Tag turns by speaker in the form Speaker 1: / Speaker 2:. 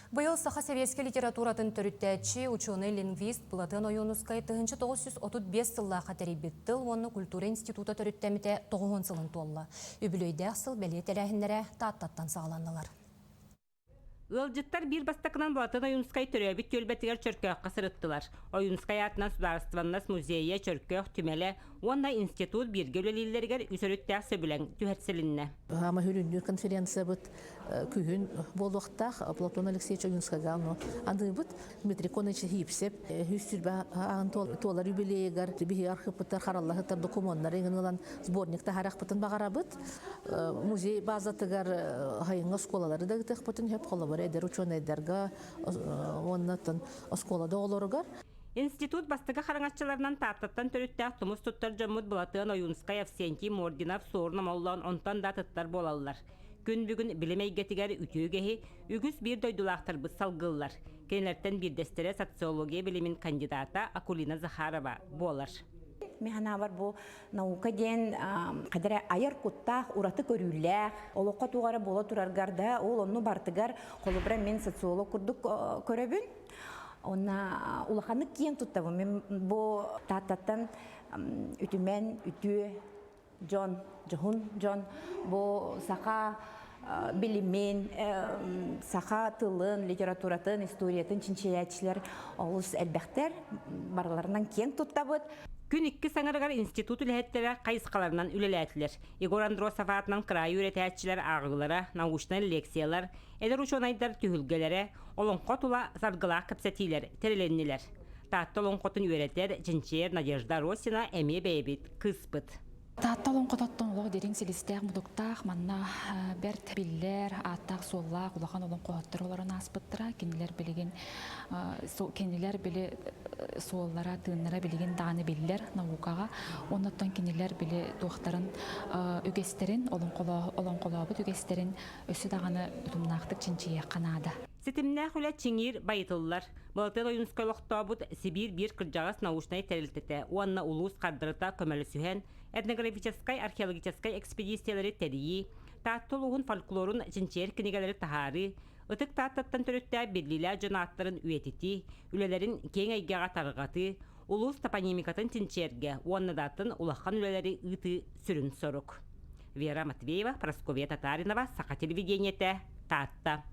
Speaker 1: Быйыл саха сэбиэскэй литературатын төрүттээччи, учуонай-лингвист Платон Ойуунускай 1935 сыллаахха тэрийбит Тыл уонна культура института төрүттэммитэ 90 сылын туолла. Үбүлүөйдээх сыл бэлиэ тэрээһиннэрэ Тааттаттан саҕаланнылар.
Speaker 2: Ыалдьыттар биир бастакынан Платон Ойуунускай төрөөбүт түөлбэтигэр Чөркөөххө сырыттылар. Ойуунускай аатынан судаарыстыбаннас музейа, Чөркөөх түмэлэ уонна институт бииргэ үлэлииллэригэр үс өрүттээх сөбүлэҥ түһэрсилиннэ.
Speaker 3: Хаама хүрүннүүр конференциябыт күһүн буолуохтаах Платон Алексеевич Ойунскайга ону аныыбыт. Дмитрий Конович Хипсеп 120 туолар юбилейыгар биһиги архыыппыттар хараллаһыттар докумуоннары иҥин ылан сборник таһаарахпытын баҕарабыт. Музей базатыгар хайыҥҥа оскуолалары да ыытыахпытын сөп, холобура эдэр учуонайдарга уонна оскуола да оҕолоругар.
Speaker 2: Институт бастакы хараҥаччыларынан Тааттаттан төрүттээх тумус туттар дьоммут Былатыан Ойуунскай, Авсентий Мординов, Суорун Омоллоон онтон да атыттар буолаллар. Күн бүгүн билим эйгэтигэр үтүө үгэһи үгүс биир дойдулаахтарбыт салгыыллар. Кинилэртэн биирдэстэрэ социология билимин кандидата Акулина Захарова буолар.
Speaker 4: Мин санаабар бу наука диэн хадара айар куттаах, ураты көрүүлээх, олоххо туох эрэ буола тураргар да, ол онну бартыгар холобура мен социолог курдук көрөбүн. Онна улаханнык киэн туттабын. Мен бу Тааттаттан үтүмэн, үтүө дьон, дьоһун дьон бу саха билимин, саха тылын, литературатын, историятын чинчийээччилэр олус элбэхтэр. Барыларынан киэн туттабыт.
Speaker 2: Күн икки саҥарыгар институт үлэһиттэрэ хайысхаларынан үлэлээтилэр. Егор Андросов аатынан кыраайы үөрэтээччилэр ааҕыылара, научнай лекциялар, эдэр учуонайдар түһүлгэлэрэ, олоҥхо тула саргылаах кэпсэтиилэр тэрилиннилэр. Таатта олоҥхотун үөрэтэр, чинчийэр Надежда Росина эмиэ бэйэбит кыыспыт.
Speaker 5: Таатта олоҥхототтон олох дириҥ силистээх-мутуктаах, манна бэрт биллэр, ааттаах-суоллаах улахан олоҥхоһуттар олорон ааспыттара. Кинилэр билигин кинилэр били суоллара, тыыннара билигин даҕаны биллэр наукаҕа. Оннуттан кинилэр били туохтарын үгэстэрин, олоҥхолообут үгэстэрин өссө даҕаны утумнаахтык чинчийиэххэ наада.
Speaker 2: Ситимнээх үлэ чиҥиир, байытыллар. Былатыан Ойуунускай олохтообут Сибиир биир кырдьаҕас научнай тэрилтэтэ уонна улуус хардарыта көмөлөсүһэн, этнографическай, археологическай экспедициялары тэрийии, Таатта улууһун фольклорун чинчийэр кинигэлэри таһаарыы, Ытык Тааттаттан төрүттээх биллиилээх дьон ааттарын үйэтитии, үлэлэрин киэҥ эйгэҕэ тарҕатыы, улуус топонимикатын чинчийэргэ уонна да атын улахан үлэлэри ыытыы сүрүн сорук. Вера Матвеева, Прасковья Татаринова, Саха телевидениетэ, Таатта.